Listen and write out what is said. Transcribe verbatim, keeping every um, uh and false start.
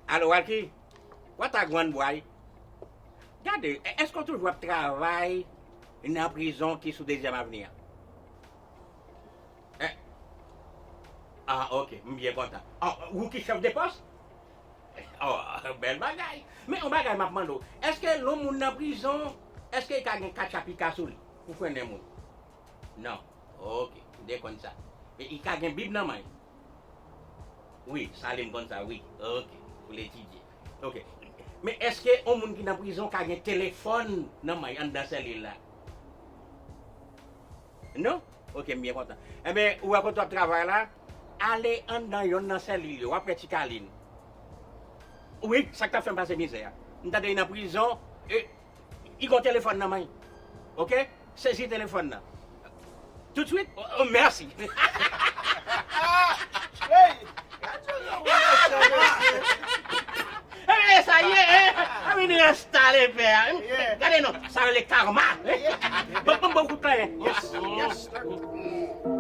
Alo, Walky? What a gwan bway? Gade, èske w toujou ap travay nan prizon ki sou Dezyèm Avni a? Ah, ok, m byen kontan. Ah, ou ki chèf de pòs? Oh, bèl bagay. Men yon bagay m ap mande w, èske lè yon moun nan prizon, èske li ka gen katcha pika sou li pou frennen moun? Non. Ok, m te konn sa. Men li ka gen Bib nan men l? Wi, Salim konn sa, wi. Ok, pou l etidye. Ok. Men èske yon moun ki nan prizon ka gen telefòn nan men l anndan sèlil la? Non? Ok, m byen kontan. Enben, ou wè kote w ap travay la? Ale anndan yonn nan sèlil yo, w ap wè Ti Kalin. Wi, sa k t ap fè m pase mizè a. M tande li nan prizon, e, li gon telefòn nan men l. Ok? Sezi telefòn nan. Toutswit? Oh, oh, mèsi. Hey! Gade yon moun nan sa, mesye. Ebyen, sa ye, hein? Ebyen, nou enstale pè a. Yeah. Gade non, sa rele karma. Yeah. Ban, ban, ban kout kanyen. Yes, yes, sir.